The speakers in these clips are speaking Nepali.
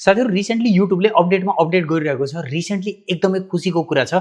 साथीहरु रिसेन्टली युट्युबले अपडेटमा अपडेट गरिरहेको छ। रिसेन्टली एकदमै खुसीको कुरा छ।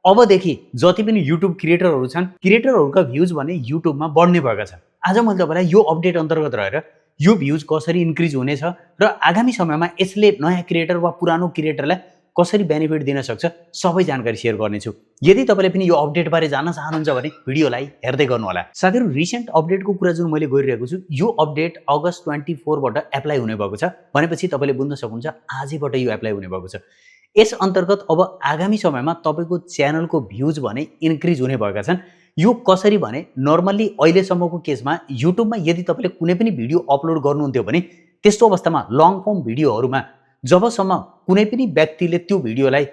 अबदेखि जति पनि युट्युब क्रिएटरहरू छन्, क्रिएटरहरूका भ्युज भने युट्युबमा बढ्ने भएका छन्। आज मैले तपाईलाई यो अपडेट अन्तर्गत रहेर यो भ्युज कसरी इन्क्रिज हुनेछ र आगामी समयमा यसले नयाँ क्रिएटर वा पुरानो क्रिएटरलाई कसरी बेनिफिट दिन सक्छ सबै जानकारी शेयर गर्नेछु। यदि तपाईले पनि यो अपडेट बारे जान्न चाहनुहुन्छ भने भिडियोलाई हेर्दै गर्नु होला। साथीहरु रिसेन्ट अपडेटको कुरा जुन मैले गरिरहेको छु, यो अपडेट अगस्त 24 बाट एप्लाई हुने भएको छ। भनेपछि तपाईले बुझ्न सक्नुहुन्छ आजैबाट यो एप्लाई हुने भएको छ। यस अन्तर्गत अब आगामी समयमा तपाईको च्यानलको भ्युज भने इन्क्रिज हुने भएका छन्। यो कसरी भने नर्मली अहिलेसम्मको केसमा युट्युबमा यदि तपाईले कुनै पनि भिडियो अपलोड गर्नुहुन्थ्यो भने त्यस्तो अवस्थामा लङ फर्म भिडियोहरुमा जबसम्म कुनै पनि व्यक्तिले त्यो भिडियोलाई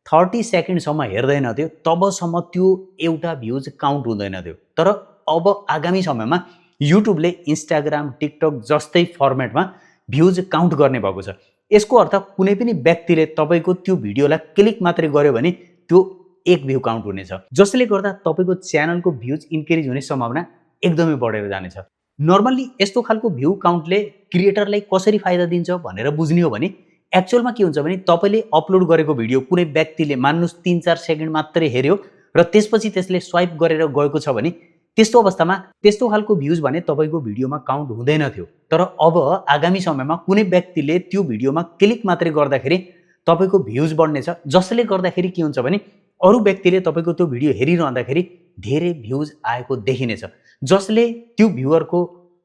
30 सेकेन्डसम्म हेर्दैनथ्यो तबसम्म त्यो एउटा भ्युज काउन्ट हुँदैनथ्यो। तर अब आगामी समयमा युट्युबले इन्स्टाग्राम, टिकटक जस्तै फर्मेटमा भ्युज काउन्ट गर्ने भएको छ। यसको अर्थ कुनै पनि व्यक्तिले तपाईको त्यो भिडियोलाई क्लिक मात्रै गर्यो भने त्यो एक भ्यू काउन्ट हुनेछ, जसले गर्दा तपाईको च्यानलको भ्युज इन्क्रिज हुने सम्भावना एकदमै बढेर जानेछ। नर्मली यस्तो खालको भ्यू काउन्टले क्रिएटरलाई कसरी फाइदा दिन्छ भनेर बुझ्ने हो भने एक्चुअलमा के हुन्छ भने तपाईले अपलोड गरेको भिडियो कुनै व्यक्तिले मान्नुस् 3-4 सेकेन्ड मात्रै हेर्यो र त्यसपछि त्यसले स्वाइप गरेर गएको छ भने त्यस्तो अवस्थामा त्यस्तो खालको भ्युज भने तपाईको भिडियोमा काउन्ट हुँदैन थियो। तर अब आगामी समयमा कुनै व्यक्तिले त्यो भिडियोमा क्लिक मात्रै गर्दाखेरि तपाईको भ्युज बढ्नेछ, जसले गर्दाखेरि के हुन्छ भने अरु व्यक्तिले तपाईको त्यो भिडियो हेरिरहँदाखेरि धेरै भ्युज आएको देखिनेछ, जसले त्यो भ्युअरको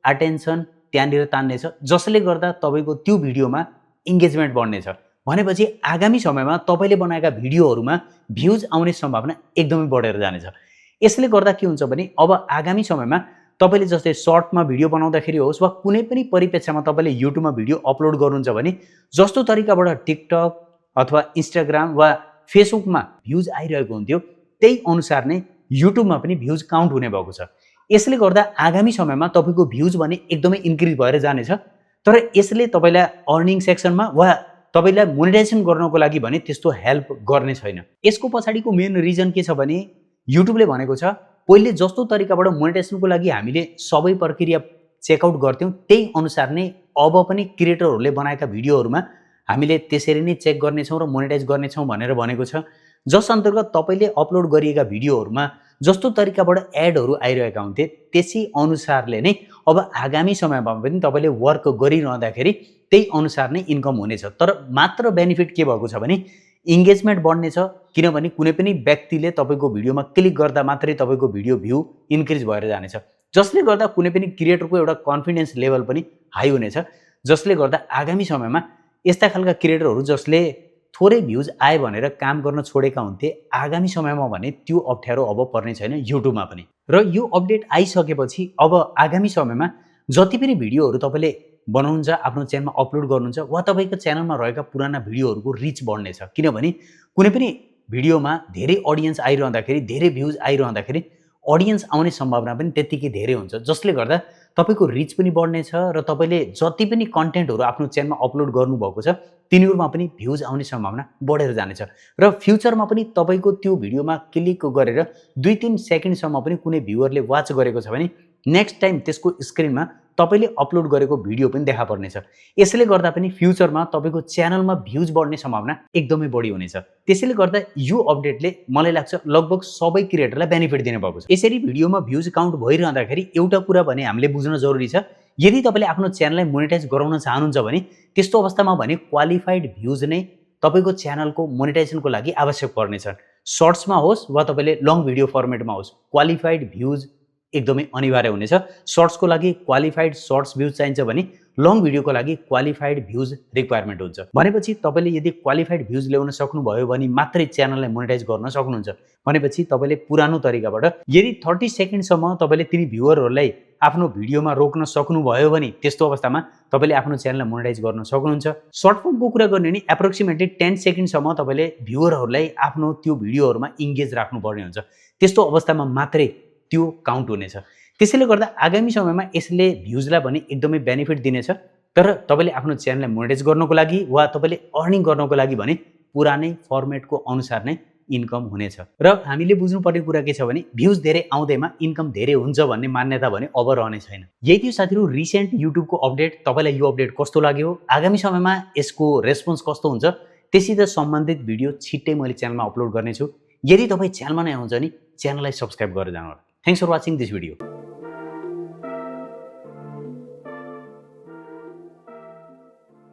अटेन्सन त्यहाँनिर तान्नेछ, जसले गर्दा तपाईको त्यो भिडियोमा इन्गेजमेन्ट बढ्नेछ। भनेपछि आगामी समयमा तपाईले बनाएका भिडियोहरुमा भ्युज आउने सम्भावना एकदमै बढेर जानेछ। यसले गर्दा के हुन्छ भने अब आगामी समयमा तपाईले जस्तै सर्टमा भिडियो बनाउँदाखेरि होस् वा कुनै पनि परिप्रेक्ष्यमा तपाईले युट्युबमा भिडियो अपलोड गर्नुहुन्छ भने जस्तो तरिकाबाट टिकटक अथवा इन्स्टाग्राम वा फेसबुकमा भ्युज आइरहेको हुन्थ्यो त्यही अनुसार नै युट्युबमा पनि भ्युज काउन्ट हुने भएको छ। यसले गर्दा आगामी समयमा तपाईको भ्युज भने एकदमै इन्क्रिज भएर जानेछ। तर यसले तपाईलाई अर्निङ सेक्सनमा वा तपाईलाई मोनेटाइजेसन गर्नको लागि भने त्यस्तो हेल्प गर्ने छैन। यसको पछाडीको मेन रिजन के छ भने युट्युबले भनेको छ पहिले जस्तो तरिकाबाट मोनेटाइजेसनको लागि हामीले सबै प्रक्रिया चेकआउट गर्थ्यौं त्यही अनुसार नै अब पनि क्रिएटरहरूले बनाएका भिडियोहरुमा हामीले त्यसरी नै चेक गर्नेछौं र मोनेटाइज गर्नेछौं भनेर भनेको छ। जस अन्तर्गत तपाईले अपलोड गरिएका भिडियोहरुमा जस्तो तरिकाबाट एडहरु आइरहेका हुन्थे त्यसै अनुसारले नै अब आगामी समयमा पनि तपाईले वर्क गरिरहँदाखेरि त्यही अनुसार नै इन्कम हुनेछ। तर मात्र बेनिफिट के भएको छ भने इन्गेजमेन्ट बढ्नेछ, किनभने कुनै पनि व्यक्तिले तपाईको भिडियोमा क्लिक गर्दा मात्रै तपाईको भिडियो भ्यू इन्क्रिज भएर जानेछ, जसले गर्दा कुनै पनि क्रिएटरको एउटा कन्फिडेन्स लेभल पनि हाई हुनेछ, जसले गर्दा आगामी समयमा यस्ता खालका क्रिएटरहरू जसले थोरै भ्युज आए भनेर काम गर्न छोडेका हुन्थे आगामी समयमा भने त्यो अप्ठ्यारो अब पर्ने छैन युट्युबमा पनि। र यो अपडेट आइसकेपछि अब आगामी समयमा जति पनि भिडियोहरू तपाईले बनाउनुहुन्छ, आफ्नो च्यानलमा अपलोड गर्नुहुन्छ वा तपाईको च्यानलमा रहेका पुराना भिडियोहरूको रिच बढ्नेछ। किनभने कुनै पनि भिडियोमा धेरै अडियन्स आइरहँदाखेरि, धेरै भ्युज आइरहँदाखेरि अडियन्स आउने सम्भावना पनि त्यतिकै धेरै हुन्छ, जसले गर्दा तपाईको रिच पनि बढ्नेछ र तपाईले जति पनि कन्टेन्टहरू आफ्नो च्यानलमा अपलोड गर्नुभएको छ तिनीहरुमा पनि भ्युज आउने सम्भावना बढेर जानेछ। र फ्युचरमा पनि तपाईको त्यो भिडियोमा क्लिक गरेर 2-3 सेकेन्डसम्म पनि कुनै भ्युअरले वाच गरेको छ भने नेक्स्ट टाइम त्यसको स्क्रिनमा तपाईले अपलोड गरेको भिडियो पनि देखा पर्नेछ। यसले गर्दा पनि फ्युचरमा तपाईको च्यानलमा भ्युज बढ्ने सम्भावना एकदमै बढी हुनेछ। त्यसैले गर्दा यो अपडेटले मलाई लाग्छ लगभग सबै क्रिएटरलाई बेनिफिट दिने भएको छ। यसरी भिडियोमा भ्युज काउन्ट भइरहँदाखेरि एउटा कुरा भने हामीले बुझ्न जरुरी छ, यदि तपाईले आफ्नो च्यानललाई मोनेटाइज गराउन चाहनुहुन्छ भने त्यस्तो अवस्थामा भने क्वालिफाइड भ्युज नै तपाईको च्यानलको मोनेटाइजेसनको लागि आवश्यक पर्नेछ। सर्ट्समा होस् वा तपाईले लङ भिडियो फर्मेटमा होस्, क्वालिफाइड भ्युज एकदमै अनिवार्य हुनेछ। सर्ट्सको लागि क्वालिफाइड सर्ट्स भ्युज चाहिन्छ भने लङ भिडियोको लागि क्वालिफाइड भ्युज रिक्वायरमेन्ट हुन्छ। भनेपछि तपाईले यदि क्वालिफाइड भ्युज ल्याउन सक्नुभयो भने मात्रै च्यानललाई मोनेटाइज गर्न सक्नुहुन्छ। भनेपछि तपाईले पुरानो तरिकाबाट यदि 30 सेकेन्डसम्म तपाईले तिनी भ्युअरहरूलाई आफ्नो भिडियोमा रोक्न सक्नुभयो भने त्यस्तो अवस्थामा तपाईले आफ्नो च्यानललाई मोनेटाइज गर्न सक्नुहुन्छ। सर्ट फर्मको कुरा गर्ने भने एप्रोक्सिमेटली 10 सेकेन्डसम्म तपाईले भ्युअरहरूलाई आफ्नो त्यो भिडियोहरुमा इन्गेज राख्नुपर्ने हुन्छ। त्यस्तो अवस्थामा मात्रै त्यो काउन्ट हुनेछ। त्यसैले गर्दा आगामी समयमा यसले भ्युजलाई भने एकदमै बेनिफिट दिनेछ। तर तपाईले आफ्नो च्यानललाई मोनेटाइज गर्नको लागि वा तपाईले अर्निङ गर्नको लागि भने पुरानै फर्मेटको अनुसार नै इन्कम हुनेछ। र हामीले बुझ्नुपर्ने कुरा के छ भने भ्युज धेरै आउँदैमा इन्कम धेरै हुन्छ भन्ने मान्यता भने अब रहने छैन। यही थियो साथीहरू रिसेन्ट युट्युबको अपडेट। तपाईँलाई यो अपडेट कस्तो लाग्यो, आगामी समयमा यसको रेस्पोन्स कस्तो हुन्छ, त्यससित सम्बन्धित भिडियो छिट्टै मैले च्यानलमा अपलोड गर्नेछु। यदि तपाईँ च्यानलमा नै आउँछ नि च्यानललाई सब्स्क्राइब गरेर जानुहोला। Thanks for watching this video.